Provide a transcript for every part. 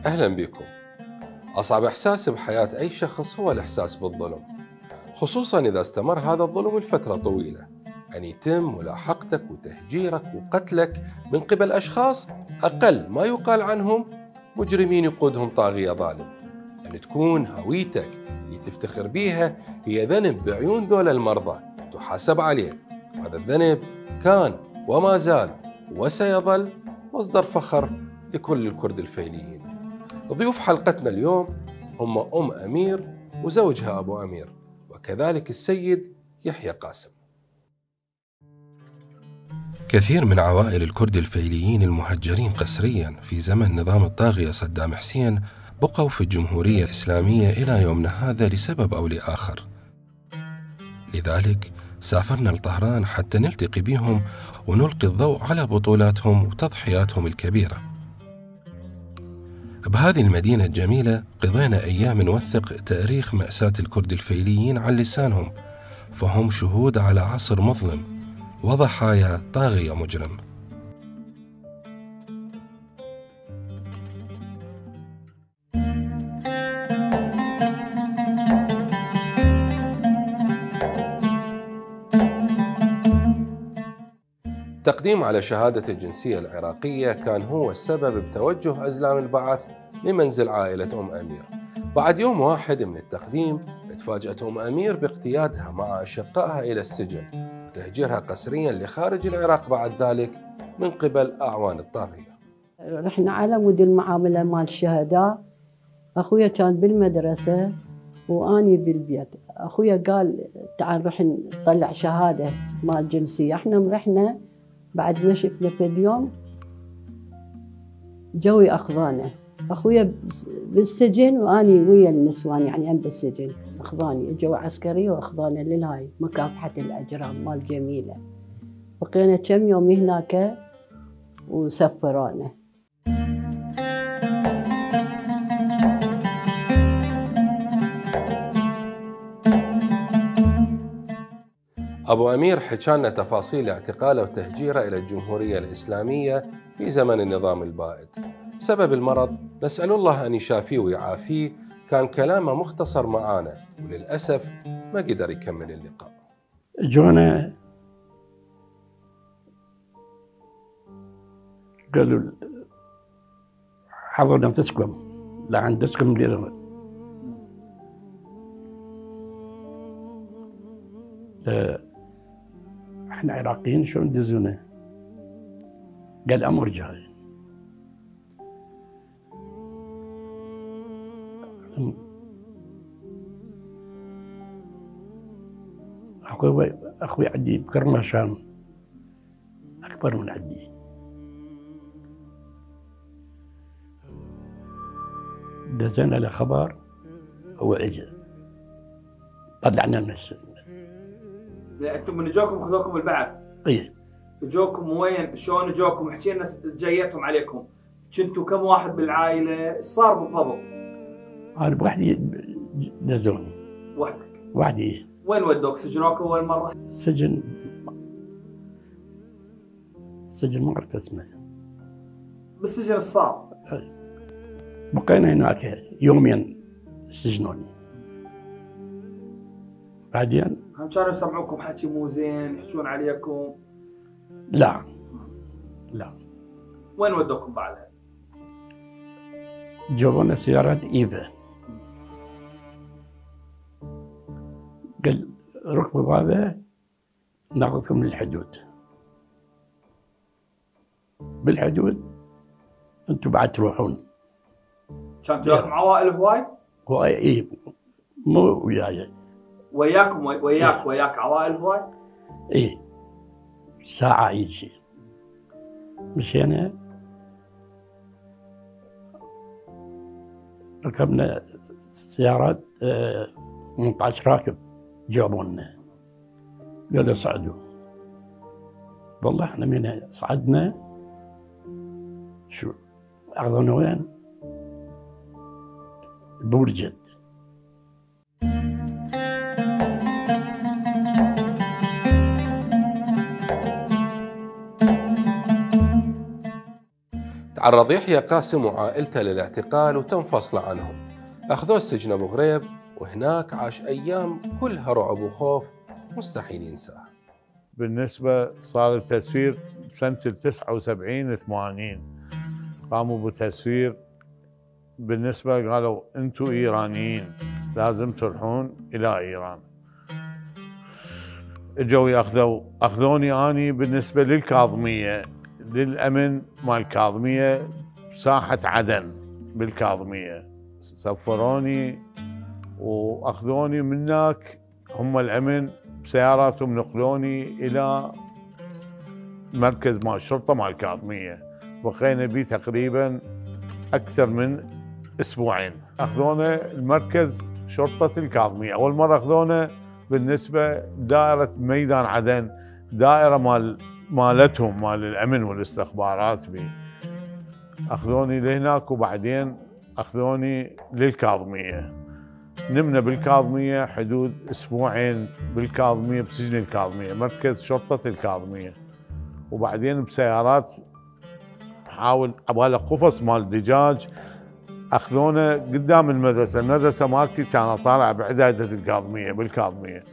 أهلا بكم. أصعب إحساس بحياة أي شخص هو الإحساس بالظلم، خصوصا إذا استمر هذا الظلم لفترة طويلة، أن يتم ملاحقتك وتهجيرك وقتلك من قبل أشخاص أقل ما يقال عنهم مجرمين يقودهم طاغية ظالم، أن تكون هويتك اللي تفتخر بيها هي ذنب بعيون ذول المرضى تحاسب عليه. هذا الذنب كان وما زال وسيظل مصدر فخر لكل الكرد الفيليين. ضيوف حلقتنا اليوم هم أم أمير وزوجها أبو أمير، وكذلك السيد يحيى قاسم. كثير من عوائل الكرد الفيليين المهجرين قسريا في زمن نظام الطاغية صدام حسين بقوا في الجمهورية الإسلامية إلى يومنا هذا لسبب أو لآخر. لذلك سافرنا لطهران حتى نلتقي بهم ونلقي الضوء على بطولاتهم وتضحياتهم الكبيرة. بهذه المدينة الجميلة قضينا أيام نوثق تاريخ مأساة الكرد الفيليين عن لسانهم، فهم شهود على عصر مظلم وضحايا طاغية مجرم. تقديم على شهادة الجنسية العراقية كان هو السبب بتوجه أزلام البعث لمنزل عائلة أم أمير. بعد يوم واحد من التقديم تفاجأت أم أمير باقتيادها مع أشقائها إلى السجن وتهجيرها قسريا لخارج العراق بعد ذلك من قبل أعوان الطاغية. رحنا على مدير المعاملة مال الشهداء، أخويا كان بالمدرسة وأني بالبيت. أخويا قال تعال نروح نطلع شهادة مال جنسية. احنا رحنا بعد ما شفنا في اليوم جوي أخذانا. أخويا بالسجن وأني ويا النسوان، يعني أنا بالسجن أخذاني جو عسكرية وأخذانا للهاي مكافحة الأجرام مال جميلة. بقينا كم يوم هناك وسفرانا. أبو أمير حكى تفاصيل اعتقاله وتهجيره إلى الجمهورية الإسلامية في زمن النظام البائد. سبب المرض نسأل الله أن يشافيه ويعافيه، كان كلامه مختصر معانا وللأسف ما قدر يكمل اللقاء. جونا قالوا حضروا نفسكم لا عندكم ليلة. احنا عراقيين شو ندزونا؟ قال امر جاي. اخوي عدي بكرماشان اكبر من عدي. دزنا له خبر هو اجى طلعنا من السجن. انتم من اجوكم خذوكم البعث؟ ايه. اجوكم وين؟ شلون اجوكم؟ احكي لنا جيتهم عليكم. كنتوا كم واحد بالعائله؟ ايش صار بالضبط؟ انا بوحدي دزوني. وحدك؟ وحدي ايه. وين ودوك؟ سجنوك اول مره؟ سجن ما اعرف اسمه. بالسجن ايش صار؟ بقينا هناك يومين سجنوني. بعدين هم كانوا يسمعوكم حكي مو زين، يحجون عليكم؟ لا. وين ودوكم بعدها؟ جابونا سيارات ايفا. قال ركبوا هذا ناخذكم للحدود. بالحدود انتم بعد تروحون. كانت وياكم عوائل هواي؟ هو اي مو وياي. وياكم وياك عوائل هواي؟ اي ساعة يجي. مشينا ركبنا سيارات 18 راكب جابونا قالوا صعدوا. والله احنا من صعدنا شو اخذونا وين؟ بورجد. تعرض يحيى قاسم وعائلته للاعتقال وتم فصله عنهم. أخذوه السجن أبو غريب، وهناك عاش أيام كلها رعب وخوف مستحيل ينساها. بالنسبة صار التسفير سنة 79 80 قاموا بالتسفير. بالنسبة قالوا أنتم إيرانيين لازم تروحون إلى إيران. اجوا أخذوني أني بالنسبة للكاظمية، للأمن مال الكاظمية، ساحة عدن بالكاظمية. سفروني وأخذوني من هناك هم الأمن بسياراتهم، نقلوني إلى مركز مال الشرطة مال الكاظمية. بقينا بيه تقريبا أكثر من أسبوعين. أخذونا المركز شرطة الكاظمية. أول مرة أخذونا بالنسبة دائرة ميدان عدن، دائرة مالتهم مال الأمن والاستخبارات بي. أخذوني لهناك وبعدين أخذوني للكاظمية. نمنا بالكاظمية حدود أسبوعين بالكاظمية، بسجن الكاظمية مركز شرطة الكاظمية. وبعدين بسيارات حاول عبالة قفص مال دجاج أخذونا قدام المدرسة. المدرسة مالتي كانت طالعة بعدادة الكاظمية بالكاظمية.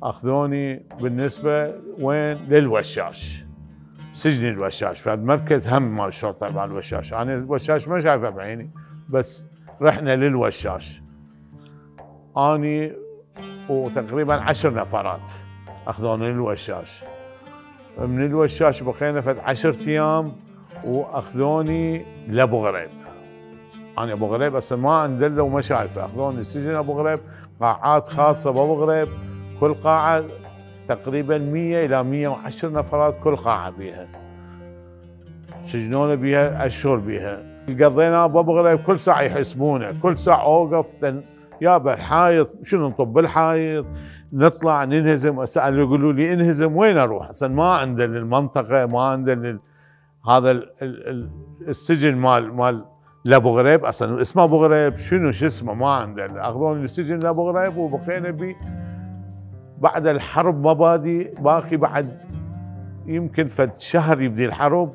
أخذوني بالنسبة وين؟ للوشاش، سجن الوشاش، فالمركز هم مال الشرطة مال الوشاش. أنا الوشاش ما شايفه بعيني، بس رحنا للوشاش أني وتقريبا 10 نفرات أخذوني للوشاش. من الوشاش بقينا فد 10 أيام وأخذوني لأبو غريب. أنا أبو غريب أصلا ما أندله وما شايفه. أخذوني سجن أبو غريب، قاعات خاصة بأبو غريب، كل قاعة تقريبا 100 إلى 110 نفرات كل قاعة بيها. سجنونا بيها أشهر بيها. قضينا بأبو غريب كل ساعة يحسبونا، كل ساعة أوقف يابا الحايط شنو نطب بالحايط، نطلع ننهزم. أسأل يقولوا لي انهزم وين أروح؟ أصلا ما عندنا المنطقة، ما عندنا هذا السجن مال لابو غريب. اصلا اسمه ابو غريب، شنو شو اسمه ما عندنا. اخذوني للسجن لابو غريب وبقينا بي بعد الحرب ما بادي، باقي بعد يمكن فد شهر يبدي الحرب.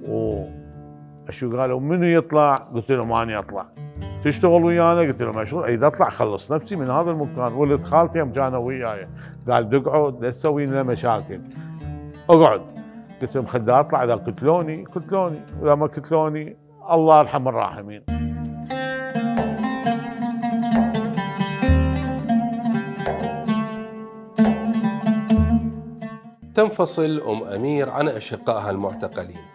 وشو قالوا منو يطلع؟ قلت لهم ماني اطلع. تشتغل ويانا؟ قلت لهم مشغول. اذا اطلع خلص نفسي من هذا المكان. ولد خالتي هم كانوا وياي، قال تقعد لا تسوي لنا مشاكل، اقعد. قلت لهم خلي اطلع، اذا قتلوني واذا ما قتلوني الله يرحم الراحمين. تنفصل أمير عن أشقائها المعتقلين،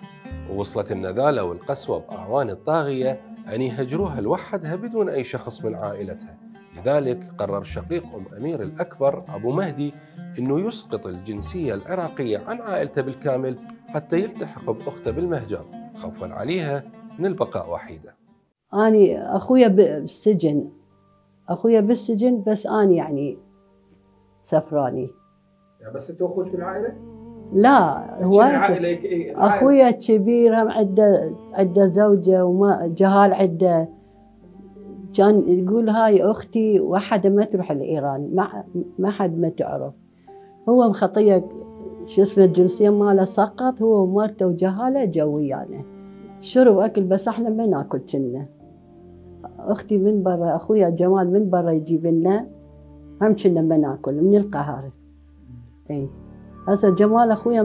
ووصلت النذالة والقسوة بأعوان الطاغية أن يهجروها لوحدها بدون أي شخص من عائلتها. لذلك قرر شقيق أمير الأكبر أبو مهدي أنه يسقط الجنسية العراقية عن عائلته بالكامل حتى يلتحق بأخته بالمهجر، خوفا عليها من البقاء وحيدة. أنا أخويا بالسجن بس أنا يعني سفراني. يعني بس أنت وأخوك بالعائلة؟ لا هو أخويا الكبير هم عنده زوجة وما جهال عنده. كان يقول هاي أختي وحدة ما تروح لإيران، ما حد ما تعرف. هو مخطية شو اسمه الجنسية ماله سقط، هو ومرته وجهاله جو ويانا شرب أكل، بس احنا ما ناكل كنا. أختي من برا، أخويا جمال من برا يجيب لنا، هم كنا ما ناكل من القهر. اي هسه جمال أخويا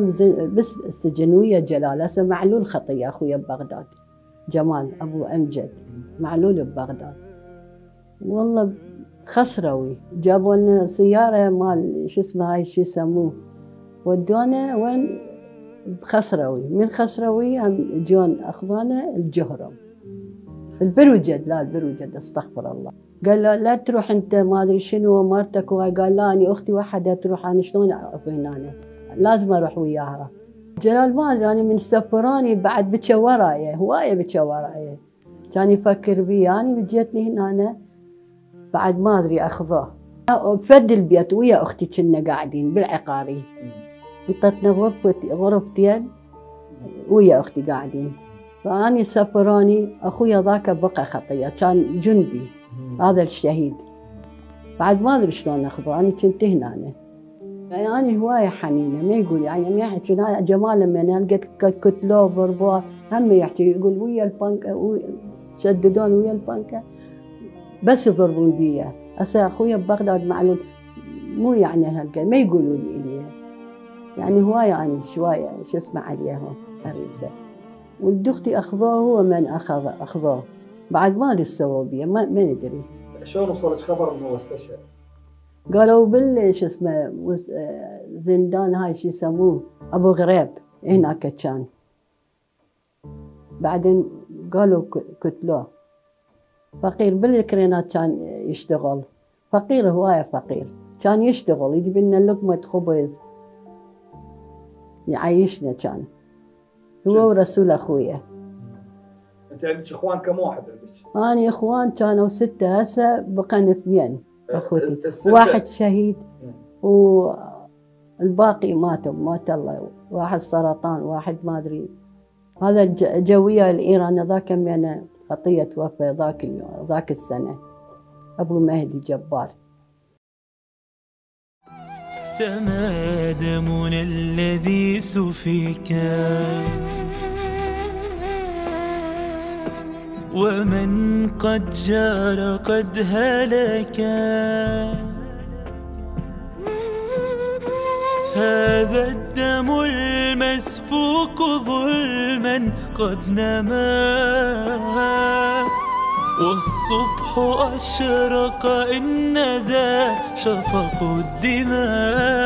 بس السجن ويا جلال. هسه معلول خطية أخويا ببغداد، جمال أبو أمجد معلول ببغداد. والله خسروي، جابوا لنا سيارة مال شو اسمه هاي شو يسموه ودونا وين؟ بخسروي. من خسروي هم جون اخذونا الجهرم، البروجد، لا البروجد استغفر الله. قال له لا تروح انت ما ادري شنو مرتك، قال لا اني اختي وحده تروح، انا شلون اعرف هنا؟ لازم اروح وياها. جلال ما ادري انا من سفراني بعد بكى وراي، هوايه بكى وراي، كان يفكر بي. انا جيتني هنا بعد ما ادري اخذوه بفد البيت ويا اختي، كنا قاعدين بالعقاري، انطتنا غرفتين ويا اختي قاعدين. فاني سفراني اخويا ذاك بقى خطيه، كان جندي هذا الشهيد. بعد ما ادري شلون اخذوه، انا كنت هنا. يعني أنا هواية حنينة، ما يقول يعني ما يحكي جمال لما لقيت كتلوه ضربوه هم يحكي، يقول ويا البنكة شددون ويا البنكة بس يضربون بيا. هسه أخويا ببغداد معلول مو يعني هالقد ما يقولوا لي يعني هواية أنا شوية شو اسمه عليهم حريصة. ولد أختي أخذوه، هو من أخذوه بعد ما أدري سووا بيه، ما ندري. شلون وصلش خبر انه هو استشهد؟ قالوا شو اسمه زندان هاي شو يسموه ابو غريب هناك كان. بعدين قالوا قتلوه. فقير بالكرينات كان يشتغل، فقير هوايه فقير، كان يشتغل يجيب لنا لقمه خبز يعيشنا. كان هو ورسول اخويا. انت عندك اخوان كم واحد عندك؟ اني اخوان كانوا 6، هسه بقينا 2 اخوتي، واحد شهيد والباقي مات الله، واحد سرطان، واحد ما ادري. هذا جوية الايران ذاك من خطية توفى ذاك اليوم ذاك السنة، ابو مهدي جبار. سما دمنا الذي سفك ومن قد جار قد هلك، هذا الدم المسفوك ظلما قد نما، والصبح أشرق إن ذا شفق الدماء.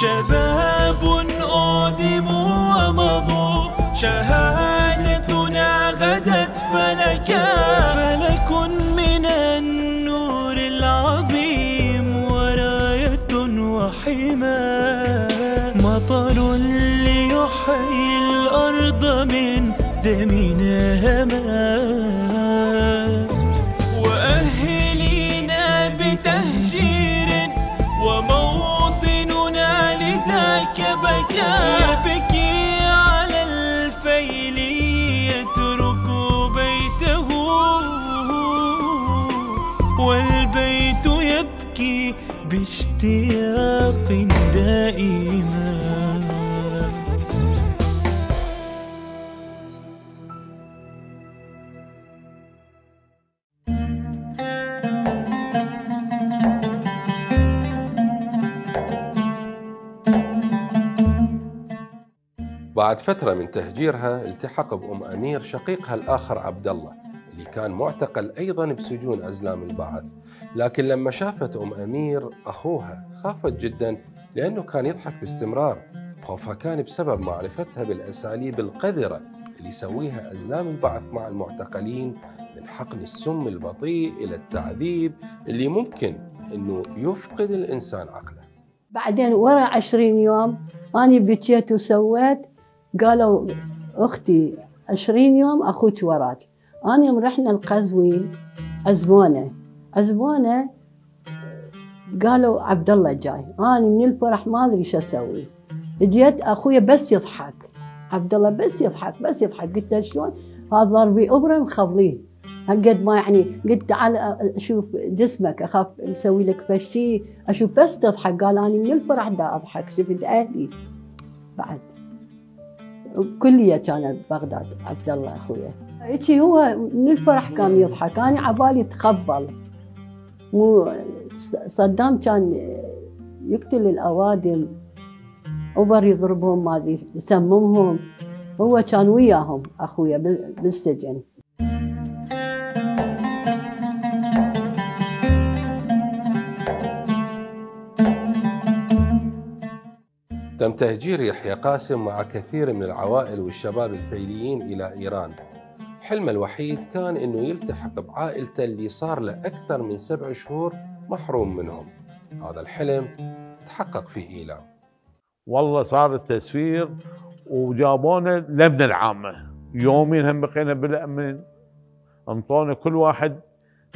شباب أعدموا ومضوا، شهادتنا غدت فلك من النور العظيم وراية وحماة، مطر ليحيي الأرض من دمنا هما، وأهلينا بتهجير وموطننا لذاك بكى، يبكي على الفيل يترك بيته، والبيت يبكي باشتياق دائما. بعد فترة من تهجيرها التحق بأم أمير شقيقها الآخر عبد الله اللي كان معتقل أيضا بسجون أزلام البعث. لكن لما شافت أم أمير أخوها خافت جدا لأنه كان يضحك باستمرار. خوفها كان بسبب معرفتها بالأساليب القذرة اللي يسويها أزلام البعث مع المعتقلين، من حقن السم البطيء إلى التعذيب اللي ممكن أنه يفقد الإنسان عقله. بعدين ورا 20 يوم أنا بكيت وسويت، قالوا أختي 20 يوم أخوك وراك. أنا يوم رحنا القزوين عزمونة قالوا عبد الله جاي. أنا من الفرح ما أدري شو أسوي، جيت أخويا بس يضحك، عبد الله بس يضحك. قلت له شلون هذا ضربي إبرة مخضليه هالقد ما يعني. قلت تعال أشوف جسمك أخاف مسوي لك فشي، أشوف بس تضحك. قال أنا من الفرح دا أضحك، شفت أهلي بعد كلية كانت ببغداد عبد الله أخويا. هيك هو من الفرح كان يضحك، أنا عبالي تخبل. مو صدام كان يقتل الأوادم، أوبر يضربهم ما أدري يسممهم، هو كان وياهم أخويا بالسجن. تم تهجير يحيى قاسم مع كثير من العوائل والشباب الفيليين إلى إيران. حلمه الوحيد كان إنه يلتحق بعائلته اللي صار له أكثر من 7 شهور محروم منهم. هذا الحلم تحقق في إيلام. والله صار التسفير وجابونا لبنى العامة، يومين هم بقينا بالأمن، انطونا كل واحد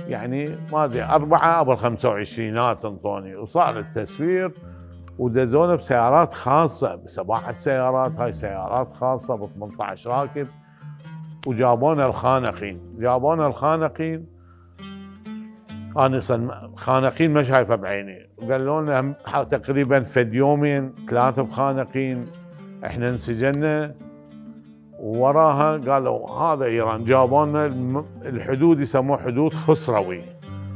يعني ما ادري 4 قبل 25 انطوني، وصار التسفير ودزونا بسيارات خاصة ب7 سيارات، هاي سيارات خاصة ب 18 راكب، وجابونا الخانقين. أنا خانقين ما شايفه بعيني، وقالوا لنا تقريبا فد يومين 3 بخانقين، احنا انسجنا. ووراها قالوا هذا ايران، جابونا الحدود يسموه حدود خسروي،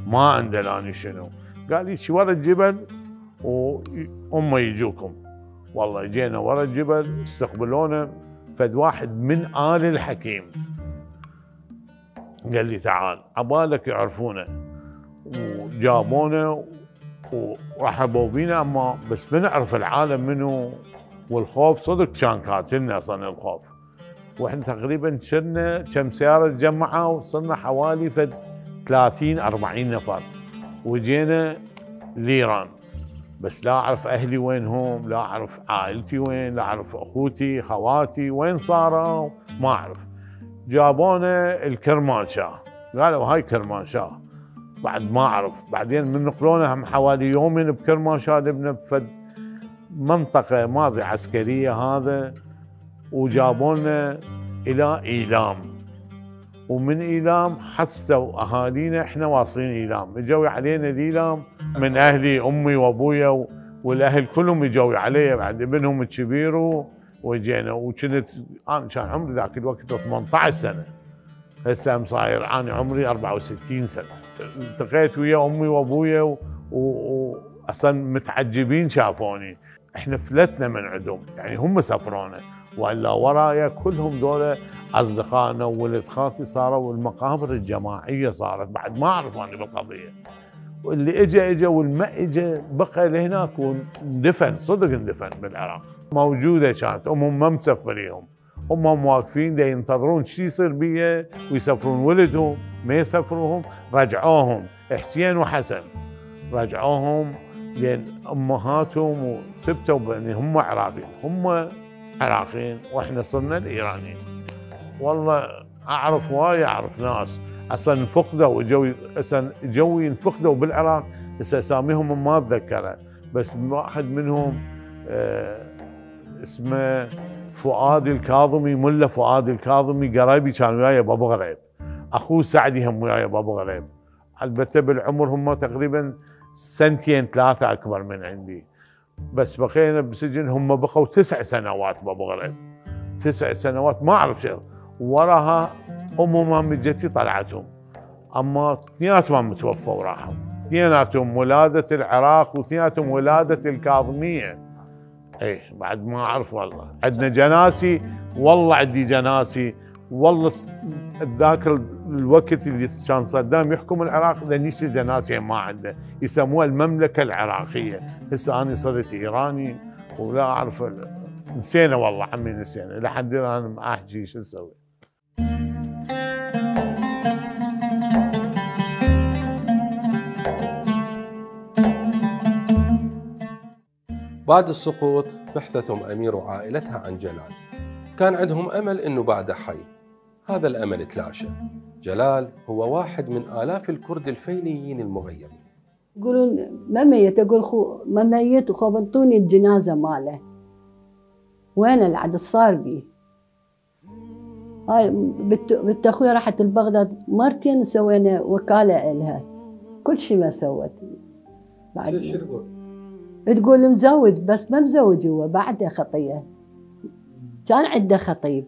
ما عندنا اني شنو، قال لي ورا الجبل وهم يجوكم. والله جينا ورا الجبل، استقبلونا فد واحد من آل الحكيم، قال لي تعال عبالك يعرفونا، وجابونا ورحبوا بينا، اما بس بنعرف العالم منه، والخوف صدق كان قاتلنا اصلا الخوف. واحنا تقريبا شرنا كم سياره تجمعوا، وصلنا حوالي فد 30-40 نفر، وجينا لايران. بس لا اعرف اهلي وينهم، لا اعرف عائلتي وين، لا اعرف اخوتي خواتي وين صاروا، ما اعرف. جابونا الكرمانشاه، قالوا هاي كرمانشاه، بعد ما اعرف. بعدين من نقلونا هم حوالي يومين بكرمانشاه، لبنا بفد منطقه ما ادري عسكريه هذا، وجابونا الى ايلام. ومن ايلام حسوا اهالينا احنا واصلين ايلام، اجوا علينا الايلام من اهلي، امي وابويا والاهل كلهم اجوا علي، بعد ابنهم الكبير وجينا. وكنت انا كان عمري ذاك الوقت 18 سنه، هسه صاير انا عمري 64 سنه. التقيت ويا امي وابويا واصلا متعجبين شافوني، احنا فلتنا من عندهم، يعني هم سفرونا، والا ورايا كلهم دول اصدقائنا وولد خالتي صاروا، والمقابر الجماعيه صارت، بعد ما اعرف انا بالقضيه. واللي اجى والما اجى بقى لهناك واندفن، صدق اندفن بالعراق. موجوده كانت امهم ما مسفريهم، هم واقفين دا ينتظرون شو يصير بيه ويسافرون ولدهم، ما يسافروهم. رجعوهم حسين وحسن، رجعوهم لان امهاتهم وثبتوا بان هم عراقيين، هم عراقيين واحنا صرنا الايرانيين. والله اعرف اعرف ناس اصلا انفقدوا وجو ينفقدوا بالعراق، هسه اساميهم ما اتذكرها، بس واحد منهم اسمه فؤاد الكاظمي، ملا فؤاد الكاظمي، قرايبي كان وياي بابو غريب، اخوه سعدي هم وياي بابو غريب، البته بالعمر هم تقريبا 2-3 اكبر من عندي، بس بقينا بسجن هم بقوا 9 سنوات بابو غريب، 9 سنوات ما اعرف شيء. وراها امهم جدتي طلعتهم، اما اثنيناتهم متوفوا وراحوا، اثنيناتهم ولاده العراق واثنيناتهم ولاده الكاظميه. ايه بعد ما اعرف والله. عندنا جناسي، والله عندي جناسي، والله ذاك الوقت اللي كان صدام يحكم العراق لنيش جناسي ما عنده، يسموها المملكه العراقيه. هسه انا صرت ايراني ولا اعرف، نسينا والله عمي، نسينا لحد الان ما احكي شو اسوي. بعد السقوط بحثت أمير وعائلتها عن جلال، كان عندهم أمل أنه بعده حي. هذا الأمل تلاشى. جلال هو واحد من آلاف الكرد الفيليين المغيبين. يقولون ما ميت، أقول ما ميت، وخبطوني الجنازة ماله، وين العد صار بي. هاي بنت أخويا راحت لبغداد مرتين، سوينا وكالة إلها، كل شيء ما سوت. شو تقول؟ تقول مزوج، بس ما مزوج هو، بعده خطية، كان عنده خطيب.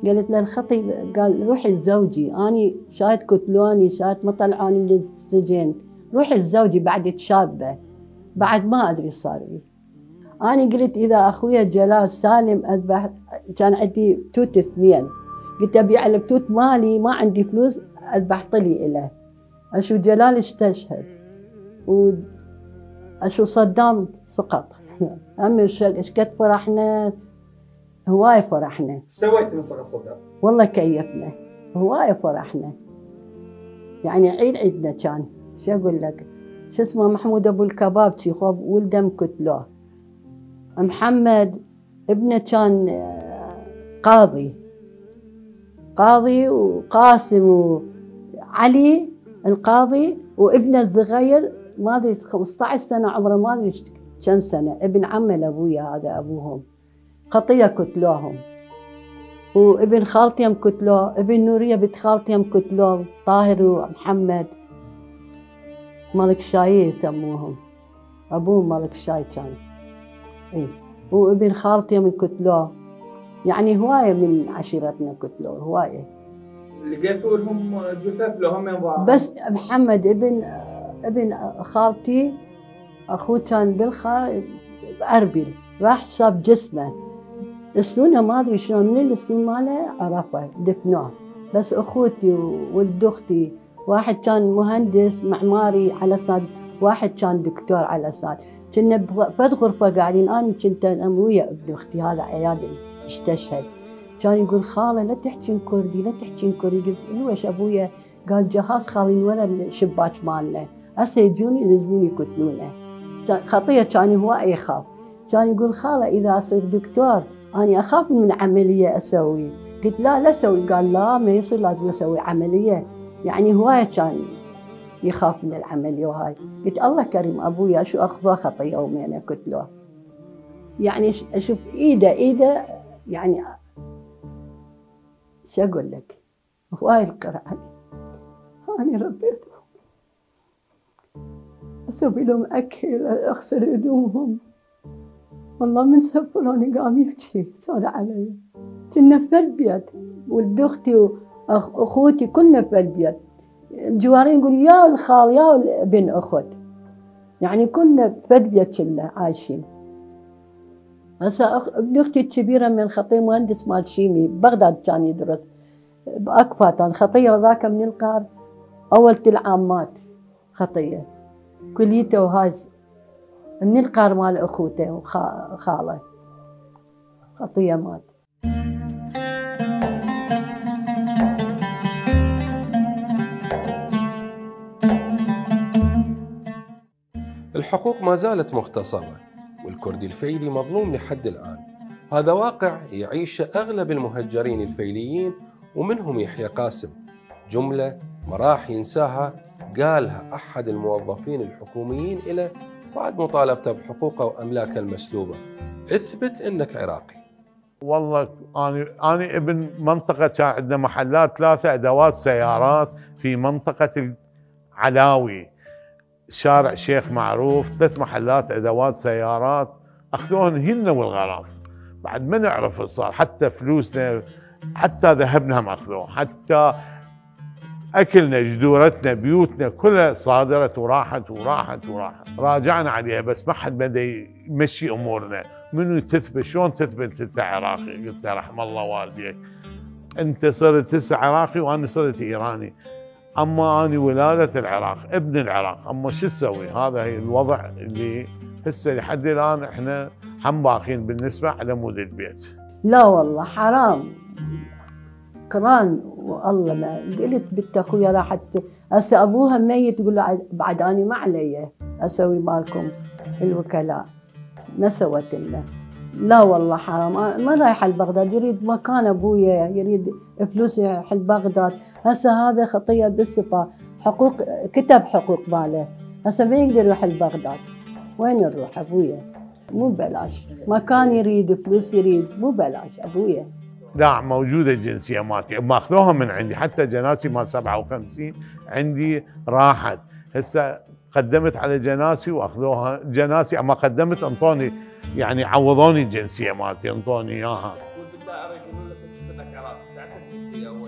قالت له الخطيب، قال روحي لزوجي، أني شايت قتلوني، شايت ما طلعوني من السجن، روحي لزوجي بعد شابة، بعد ما أدري صار بي. أنا قلت إذا أخويا جلال سالم أذبح، كان عندي توت 2، قلت أبيع البتوت مالي، ما عندي فلوس أذبح طلي إله. أشوف جلال استشهد، وأشوف صدام سقط. هم ايش قد فرحنا، هواي فرحنا. سويت من صغر صدر؟ والله كيفنا، هواي فرحنا. يعني عيدنا كان، شو اقول لك، شو اسمه محمود ابو الكباب شي خوب ولده مكتلوه. محمد ابنه كان قاضي وقاسم وعلي القاضي، وابنه الصغير ما ادري 15 سنه عمره، ما ادري كم سنه، ابن عمه لابويا هذا ابوهم. خطيه كتلوهم، وابن خالتي هم كتلوه، ابن نوريه بنت خالتي هم كتلوه، طاهر ومحمد. مالك الشاي يسموهم، ابوهم مالك الشاي كان. اي وابن خالتي هم كتلوه. يعني هوايه من عشيرتنا كتلوه، هوايه. لقيتوا لهم جثث لهم ينضاعوا؟ بس محمد ابن خالتي اخوه كان بأربيل، راح شاف جسمه، سنونه ما ادري شلون، من السنون ماله عرفه دفنوه. بس اخوتي وولد اختي، واحد كان مهندس معماري على صاد، واحد كان دكتور على صاد. كنا بفد غرفه قاعدين، انا كنت ويا ابن اختي هذا عيادي استشهد. كان يقول خاله لا تحكين كردي، لا تحكين كردي. قلت ليش ابويا؟ قال جهاز خالي ورا الشباك مالنا، هسه يجوني يلزموني يقتلونه. خطيه كان هو يخاف. كان يقول خاله اذا اصير دكتور أنا أخاف من عملية أسوي. قلت لا أسوي. قال لا ما يصير، لازم أسوي عملية. يعني هواية كان يخاف من العملية وهاي. قلت الله كريم أبويا شو أخذوه خطية يومين قتلوه. يعني أشوف إيده يعني شو أقول لك، هواي القرآن أنا ربيتهم، أسوي لهم أكل، أغسل هدومهم. والله من سفروني قام يبكي صار علي. كنا في البيت، ولد اختي واخوتي كلنا في البيت. الجوارين يقول يا الخال يا ابن اخت، يعني كلنا في البيت كنا عايشين. هسه ابن اختي الكبيره من خطيه مهندس مال شيمي ببغداد كان يدرس باكفاتان. خطيه ذاك من القار اول العام مات خطيه، كليته وهاي من القار مال اخوته وخاله. خطيه مات. الحقوق ما زالت مغتصبة، والكردي الفيلي مظلوم لحد الآن. هذا واقع يعيشه أغلب المهجرين الفيليين، ومنهم يحيى قاسم. جملة ما راح ينساها قالها أحد الموظفين الحكوميين إلى بعد مطالبته بحقوقه وأملاكه المسلوبة: اثبت أنك عراقي. والله أنا ابن منطقة كان عندنا محلات 3 أدوات سيارات في منطقة العلاوي، شارع شيخ معروف، 3 محلات أدوات سيارات أخذوهن هن والغراض. بعد ما نعرف صار، حتى فلوسنا حتى ذهبنا هم أخذوه، حتى أكلنا جدورتنا بيوتنا كلها صادرت وراحت. راجعنا عليها بس ما حد بدا يمشي أمورنا. منو تثبت؟ شلون تثبت أنت عراقي؟ قلت له رحم الله والديك، أنت صرت هسه عراقي وأنا صرت إيراني، أما أنا ولادة العراق، ابن العراق، أما شو تسوي؟ هذا هي الوضع اللي هسه لحد الآن إحنا هم باقين بالنسبة على مود البيت. لا والله حرام، قران والله. ما قلت بنت اخويا راحت هسه ابوها ميت، تقول له بعد اني ما علي اسوي مالكم الوكلاء، ما سوت لنا. لا والله حرام، ما رايحه لبغداد، يريد مكان ابويا، يريد فلوس يروح لبغداد. هسه هذا خطيه بالصفه، حقوق كتب حقوق ماله، هسه ما يقدر يروح لبغداد. وين نروح ابويا؟ مو بلاش، مكان يريد، فلوس يريد، مو بلاش ابويا. لا موجوده الجنسيه مالتي، ماخذوها من عندي، حتى جناسي مال 57 عندي راحت. هسه قدمت على جناسي واخذوها جناسي، اما قدمت انطوني يعني عوضوني الجنسيه مالتي، انطوني اياها.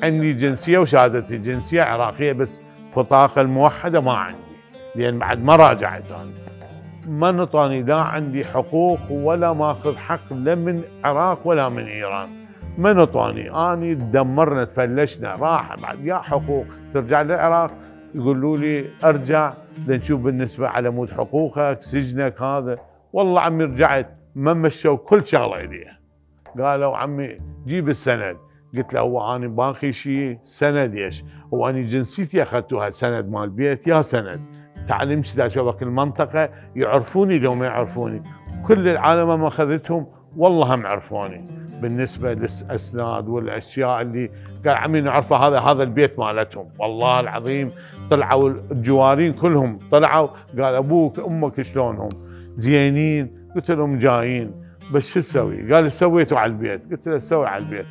عندي جنسيه وشهاده الجنسيه عراقيه، بس بطاقه الموحده ما عندي، لان بعد ما راجعت انا. ما نطاني، لا عندي حقوق ولا ماخذ حق لا من العراق ولا من ايران. ما نطاني، اني تدمرنا تفلشنا، راح بعد يا حقوق ترجع للعراق يقولوا لي ارجع لنشوف بالنسبه على مود حقوقك سجنك هذا. والله عمي رجعت ما مشوا كل شغله اليه. قالوا عمي جيب السند. قلت له هو انا باقي شيء سند ايش؟ هو انا جنسيتي اخذتوها سند مال بيت يا سند. تعال امشي اذا اشوفك المنطقه يعرفوني لو ما يعرفوني. كل العالم ما اخذتهم والله هم عرفوني بالنسبه للاسناد والاشياء اللي قال عمي نعرفها هذا البيت مالتهم. والله العظيم طلعوا الجوارين كلهم طلعوا قال ابوك امك شلونهم؟ زينين؟ قلت لهم جايين. بس شو تسوي؟ قال سويتوا على البيت. قلت له سوي على البيت.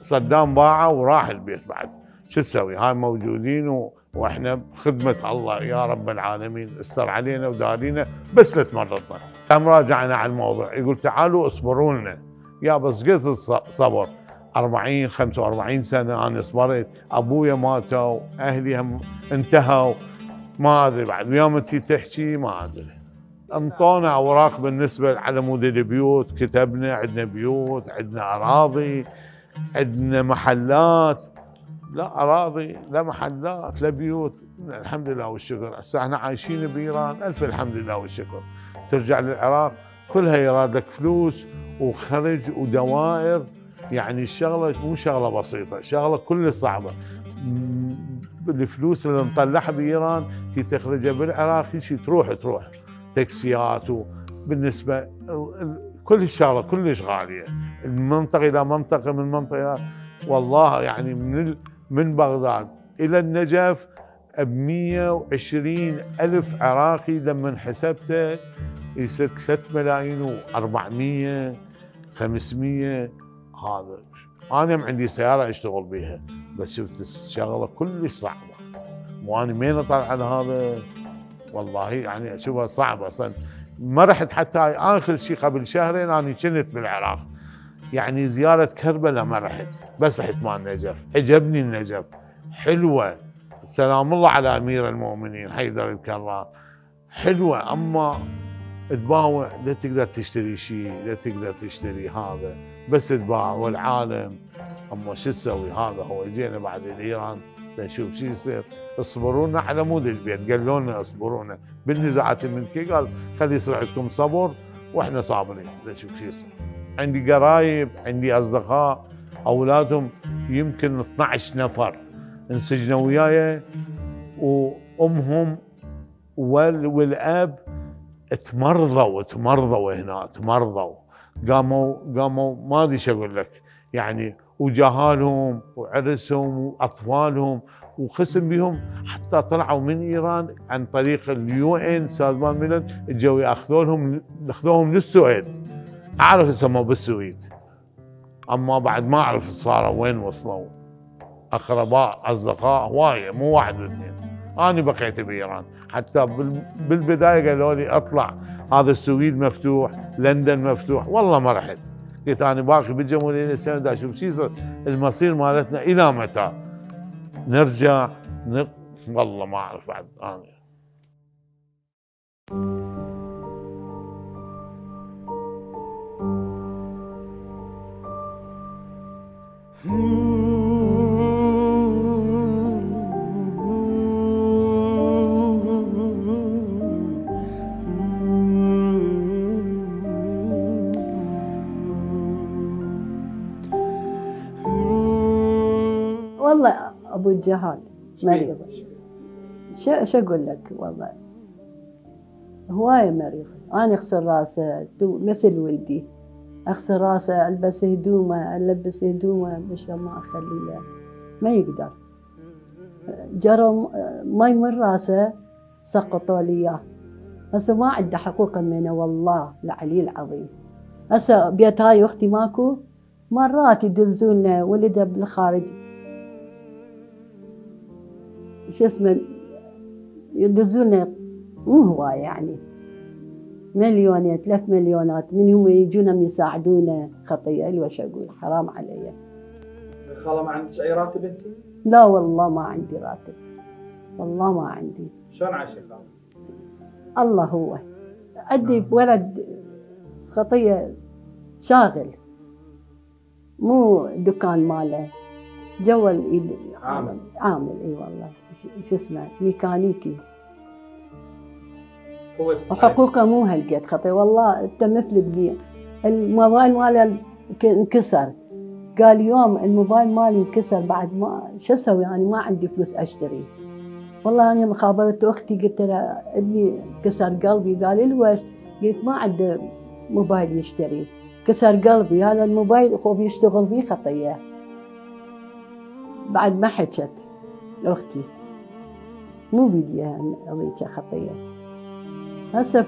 صدام باعه وراح البيت بعد. شو تسوي؟ هاي موجودين واحنا بخدمه الله يا رب العالمين استر علينا ودارينا بس لا تمرضنا. قام راجعنا على الموضوع يقول تعالوا اصبروا لنا. يا بس قد الصبر 40 45 سنه انا صبرت. ابويا ماتوا، اهلي هم انتهوا، ما ادري بعد ويوم انتي تحكي ما ادري. انطونا اوراق بالنسبه على مود البيوت، كتبنا عندنا بيوت، عندنا اراضي، عندنا محلات. لا اراضي لا محلات لا بيوت، الحمد لله والشكر. هسه احنا عايشين بايران الف الحمد لله والشكر. ترجع للعراق كلها يراد لك فلوس وخرج ودوائر. يعني الشغله مو شغله بسيطه، شغله كل صعبه. الفلوس اللي نطلعها بايران في تخرجها بالعراق شيء تروح تاكسيات. وبالنسبه كل الشغله كلش غاليه. المنطقه الى منطقه من منطقه والله يعني من بغداد الى النجف ب120,000 عراقي لما حسبته يصير 3,400,000 500. هذا انا عندي سياره اشتغل بيها بس شفت الشغله كلش صعبه. وانا مين اطلع على هذا والله يعني اشوفها صعبه اصلا. ما رحت حتى اخر شيء قبل شهرين انا كنت بالعراق. يعني زياره كربلاء ما رحت بس رحت مال النجف. عجبني النجف حلوه. سلام الله على امير المؤمنين حيدر الكرار. حلوه اما تباوع لا تقدر تشتري شيء، لا تقدر تشتري هذا بس تباع والعالم. اما شو تسوي؟ هذا هو. جينا بعد الايران لنشوف شو يصير. اصبرونا على مود البيت. قالوا لنا اصبرونا بالنزاعات الملكيه. قال خلي يصير عندكم صبر واحنا صابرين لنشوف شو يصير. عندي قرايب، عندي اصدقاء اولادهم يمكن 12 نفر انسجنوا وياي وامهم والاب تمرضوا هنا تمرضوا. قاموا ما ادري شو اقول لك يعني. وجهالهم وعرسهم واطفالهم وقسم بهم حتى طلعوا من ايران عن طريق اليو ان سالمان ميلن اجوا اخذوهم للسويد. اعرف اسمه بالسويد اما بعد ما اعرف صاروا وين وصلوا. اقرباء اصدقاء هوايه مو واحد واثنين. انا بقيت بايران حتى بالبدايه قالوا لي اطلع هذا السويد مفتوح، لندن مفتوح، والله ما رحت. قلت انا باقي بالجمهوريه الاسلاميه دا اشوف شو يصير المصير مالتنا الى متى؟ نرجع والله ما اعرف بعد انا. والله ابو الجهال مريض. شو اقول لك والله هوايه مريض. انا اغسل راسه مثل ولدي، اغسل راسه البس هدومه البس هدومه مش ما اخلي له ما يقدر. جرى مي من راسه سقطوا لي اياه. هسه ما عنده حقوق منه والله العلي العظيم. هسه بيت هاي اختي ماكو مرات يدزولنا ولده بالخارج شو اسمه يدزولنا مو هوايه يعني 1,000,000 3 مليونات منهم يجونا يساعدونا. خطيه الوش اقول حرام علي. خاله ما عندك اي راتب انت؟ لا والله ما عندي راتب والله ما عندي. شلون عايشه خاله؟ الله هو عندي ولد خطيه شاغل مو دكان ماله جوا عامل اي والله شو اسمه ميكانيكي. هو اسمه وحقوقه مو هالقد خطيه. والله انت مثل ابني الموبايل ماله انكسر، قال يوم الموبايل مالي انكسر بعد ما شو اسوي انا ما عندي فلوس اشتري. والله انا خابرت اختي قلت لها ابني كسر قلبي، قال لي ليش؟ قلت ما عنده موبايل يشتري، كسر قلبي هذا الموبايل خوف يشتغل بيه خطيه. بعد ما حكت اختي مو بيديها هذيك خطيه. هسه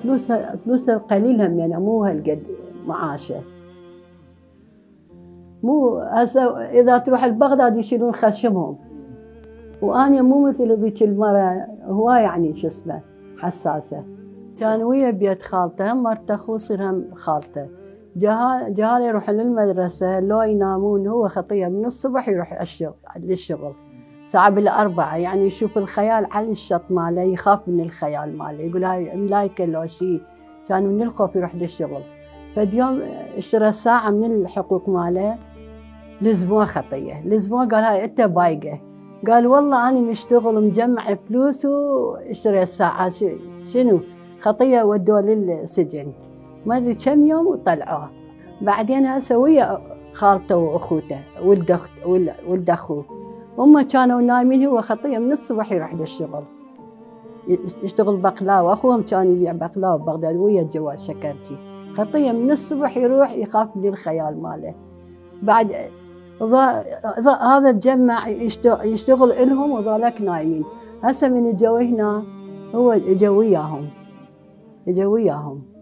فلوسها قليل هم يعني مو هالقد معاشه. مو هسه اذا تروح لبغداد يشيلون خشمهم، وانا مو مثل ذيك المره هو يعني شو اسمه حساسه. كان ويا بيت خالته هم مرت اخوه يصير هم خالته. جهال يروحون للمدرسه لو ينامون هو خطيه من الصبح يروح للشغل ساعة بال4 يعني يشوف الخيال على الشط ماله، يخاف من الخيال ماله، يقول هاي ملايكه لو شيء، كان من الخوف يروح للشغل. فاليوم اشترى ساعة من الحقوق ماله لزموه خطيه، لزموه قال هاي انت بايقه، قال والله انا مشتغل مجمع فلوس واشتري الساعة شنو خطيه. ودوه للسجن ما ادري كم يوم وطلعوه. بعدين هسه ويا خالته واخوته ولد اخوه هم كانوا نايمين، هو خطيه من الصبح يروح للشغل يشتغل بقلاوه، اخوهم كان يبيع بقلاوه ببغداد ويا الجواد شكرتي. خطيه من الصبح يروح يخاف من الخيال ماله. بعد هذا تجمع يشتغل إلهم وذلك نايمين. هسه من اجوا هنا هو اجا وياهم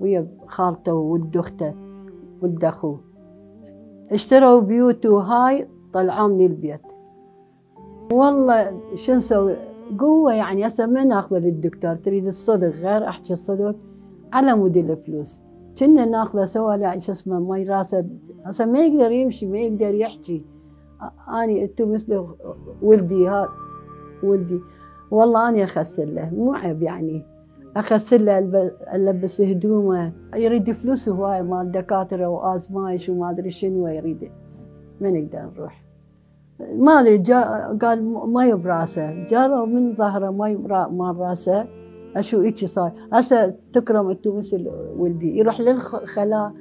ويا خالته وولد اخته ولد اخوه، اشتروا بيوت وهاي طلعوا من البيت. والله شو نسوي قوه يعني. هسه ما ناخذه للدكتور، تريد الصدق غير احكي الصدق على مود الفلوس. كنا ناخذه سوا لا شو اسمه ماي راسه، هسه ما يقدر يمشي ما يقدر يحكي. اني انتو مثل ولدي ولدي والله اني اخسر له مو عيب يعني، اخسر له البس هدومه، يريد فلوس هواي مال دكاتره وازمايش وما ادري شنو يريد. ما نقدر نروح ما ادري قال ماي براسه، جاروا من ظهره ماي مال راسه اشو هيك صار. هسه تكرم انتو مثل ولدي يروح للخلا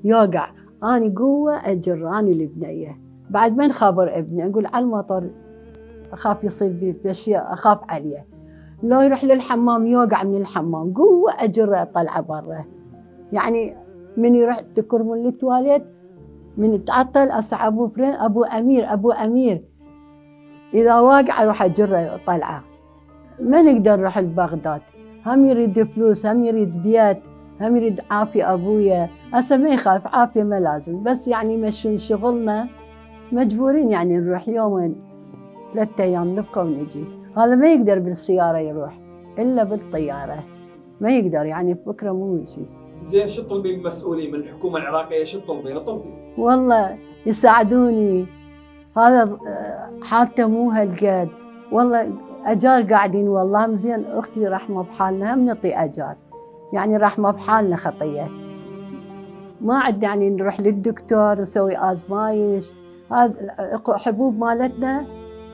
يوقع، اني قوه اجر اني البنيه. بعد ما نخابر ابني اقول على المطر اخاف يصير بيه باشياء اخاف عليه. لو يروح للحمام يوقع من الحمام قوه اجره طلعه برا. يعني من يروح تكرمون للتواليت من تعطل اسع ابو امير اذا واقع اروح اجره طلعه. ما نقدر نروح لبغداد، هم يريد فلوس هم يريد بيت هم يريد عافيه ابويا. هسه ما يخالف عافيه ما لازم، بس يعني مشون شغلنا مجبورين يعني نروح يومين 3 أيام نبقى ونجي. هذا ما يقدر بالسيارة يروح إلا بالطيارة، ما يقدر يعني فكرة مو شيء. زين شو تطلبين من المسؤولين من الحكومة العراقية؟ شو تطلبين؟ والله يساعدوني، هذا حالته مو هالقد. والله أجار قاعدين والله مزين، أختي رحمة بحالنا هم نعطي أجار يعني رحمة بحالنا خطية. ما عندنا يعني نروح للدكتور نسوي آزمايش، هذا حبوب مالتنا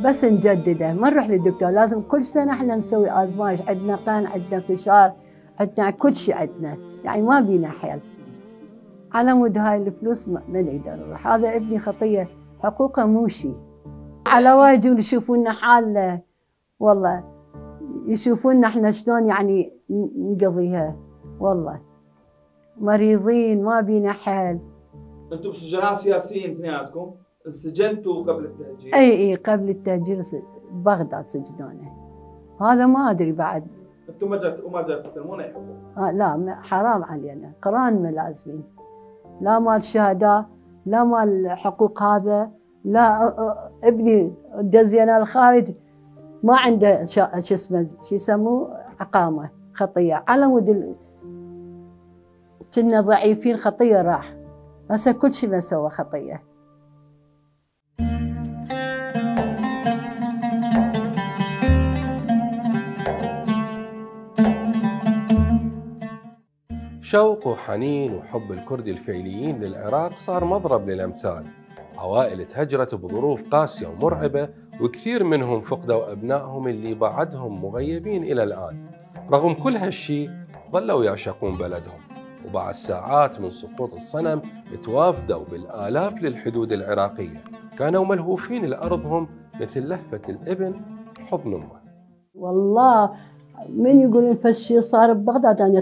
بس نجدده ما نروح للدكتور، لازم كل سنة احنا نسوي آزمايش، عندنا قن عندنا فشار عندنا كل شيء عندنا، يعني ما بينا حيل. على مود هاي الفلوس ما نقدر نروح. هذا ابني خطية حقوقه مو شيء. على واجب يشوفونا حالنا، والله يشوفونا احنا شلون يعني نقضيها. والله مريضين ما بينا حيل. انتم سجناء سياسيين اثنيناتكم؟ انسجنتوا قبل التهجير؟ اي قبل التهجير بغداد سجنونا. هذا ما ادري بعد. انتم ما جات تستلمون اي حقوق؟ لا حرام علينا، قران ملازمين، لا مال شهداء لا مال حقوق. هذا لا ابني دزينا الخارج ما عنده شو اسمه شو يسموه اقامه خطيه، على مود كنا ضعيفين خطيه راح. هسه كل شيء ما سوى خطيه. شوق وحنين وحب الكرد الفعليين للعراق صار مضرب للأمثال. عوائل تهجرت بظروف قاسية ومرعبة، وكثير منهم فقدوا أبنائهم اللي بعدهم مغيبين إلى الآن. رغم كل هالشي ظلوا يعشقون بلدهم، وبعد ساعات من سقوط الصنم توافدوا بالآلاف للحدود العراقية، كانوا ملهوفين لأرضهم مثل لهفة الابن حضن أمه. والله من يقولون فالشي صار ببغداد أنا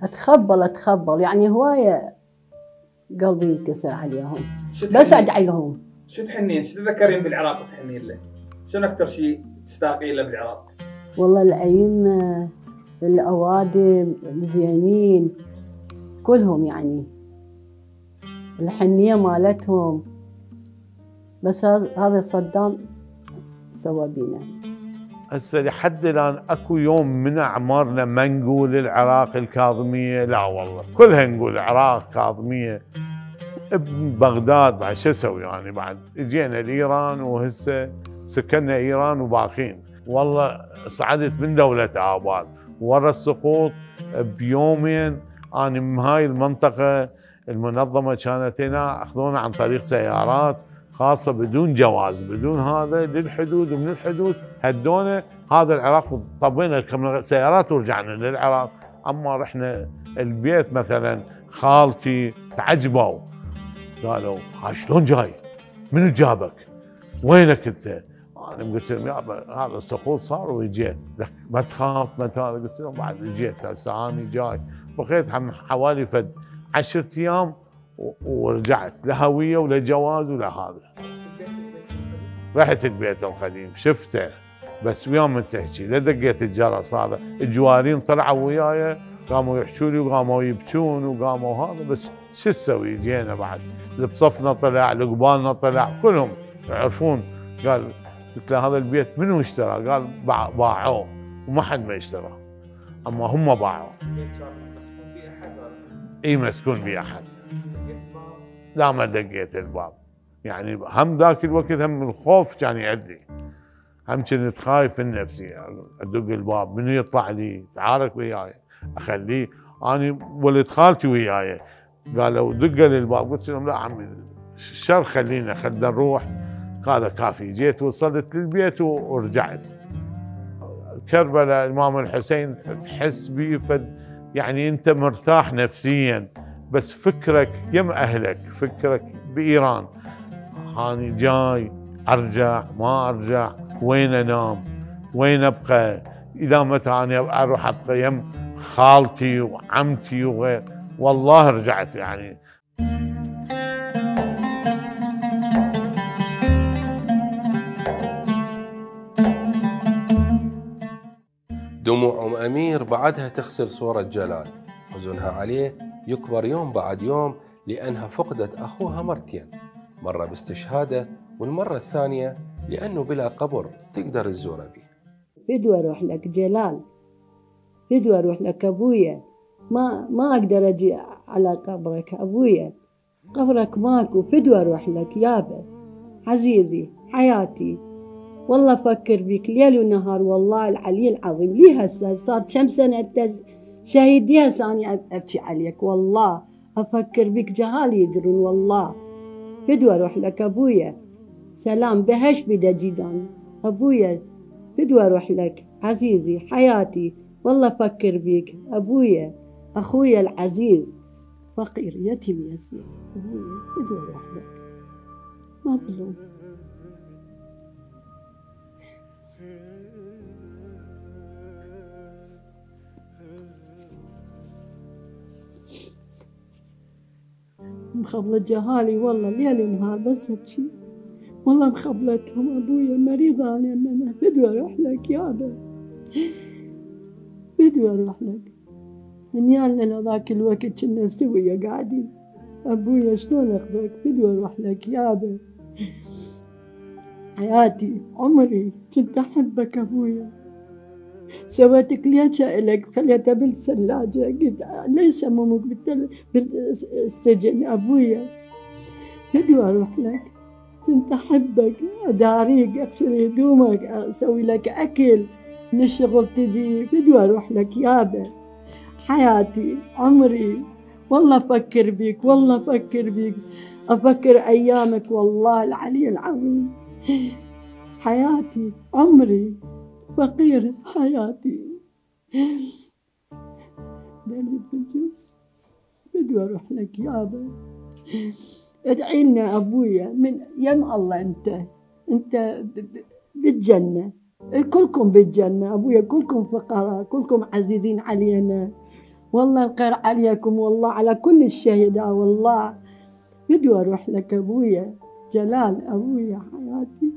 أتخبل يعني هواية قلبي ينكسر عليهم، بس أدعي لهم. شو تحنين؟ شو تذكرين بالعراق وتحنين له؟ شنو أكثر شيء تشتاقين له بالعراق؟ والله الأئمة، الأوادم، الزينين كلهم يعني الحنية مالتهم، بس هذا صدام سوى بينا. هسه لحد الان اكو يوم من اعمارنا ما نقول العراق الكاظميه، لا والله كلها نقول العراق كاظميه. ببغداد بعد شو اسوي يعني، بعد اجينا لايران وهسه سكننا ايران وباقين. والله صعدت من دولة آباد ورا السقوط بيومين. أنا من هاي المنطقة المنظمة كانت هنا أخذونا عن طريق سيارات خاصة بدون جواز بدون هذا للحدود، ومن الحدود هدونا هذا العراق طبينا سيارات ورجعنا للعراق. أما رحنا البيت مثلا خالتي تعجبوا، قالوا ها شلون جاي؟ منو جابك؟ وينك أنت؟ أنا قلت لهم يابا هذا السقوط صار وجيت، ما تخاف ما قلت لهم بعد جيت هسه أنا جاي. بقيت حوالي 10 أيام ورجعت لا هوية ولا جواز ولا هذا. رحت البيت القديم شفته، بس ويوم من تحكي لا دقيت الجرس هذا، الجوارين طلعوا وياي قاموا يحكوا لي وقاموا يبكون وقاموا هذا، بس شو تسوي؟ جينا بعد بصفنا طلع، لقبالنا طلع، كلهم يعرفون. قلت له هذا البيت منو اشترى؟ قال باعوه وما حد ما اشتراه، اما هم باعوه. اي مسكون بيه احد. لا ما دقيت الباب، يعني هم ذاك الوقت هم الخوف كان يأذي، هم كنت خايف من نفسي. ادق الباب منو يطلع لي يتعارك وياي، اخليه. انا ولد خالتي وياي قالوا دق للباب، قلت لهم لا عمي الشر خلينا نروح، هذا كافي. جيت وصلت للبيت ورجعت. كربلاء الإمام الحسين تحس بيه يعني أنت مرتاح نفسيا، بس فكرك يم أهلك، فكرك بإيران. هاني جاي أرجع ما أرجع، وين أنام وين أبقى، إلى متى أنا أروح أبقى يم خالتي وعمتي وغير. والله رجعت يعني. دموع أم أمير بعدها تغسل صورة جلال، حزنها عليه يكبر يوم بعد يوم لأنها فقدت أخوها مرتين، مرة باستشهاده والمرة الثانية لأنه بلا قبر تقدر تزوره به. بدو أروح لك جلال، بدو أروح لك أبويا، ما أقدر أجي على قبرك أبويا، قبرك ماكو، بدو أروح لك يابا عزيزي حياتي. والله أفكر بك ليل ونهار، والله العلي العظيم. لي هسه صار كم سنة أنت شهيد، لي هسه أنا أبكي عليك، والله أفكر بك جهالي يدرون. والله بدو أروح لك أبويا، سلام بهش بدا جيدان أبويا، بدو أروح لك عزيزي حياتي. والله أفكر بك أبويا، أخويا العزيز فقير يتيم يسير أبويا، بدو أروح لك مظلوم. مخبلة جهالي والله ليل ونهار بس هالشي، والله مخبلتهم أبويا مريضة أنا. بدو أروح لك يابا، بدو أروح لك. نيالنا ذاك الوقت كنا سويا قاعدين، أبويا شلون أخذك؟ بدو أروح لك يابا حياتي عمري، كنت أحبك أبويا. سويت كليتها إلك خليتها بالثلاجة، قلت ليش أمك بالسجن أبويا، بدو أروح لك، كنت أحبك، أداريك أغسل هدومك أسوي لك أكل، من الشغل تجي، بدو أروح لك يابا حياتي عمري. والله أفكر بيك، والله أفكر بيك، أفكر أيامك والله العلي العظيم. حياتي عمري فقير حياتي، درب الجوف. بدي اروح لك يابا، ادعي لنا ابويا من يم الله. انت بالجنه، كلكم بالجنه ابويا، كلكم فقراء، كلكم عزيزين علينا، والله الخير عليكم، والله على كل الشهداء. والله بدي اروح لك ابويا جلال، ابويا حياتي.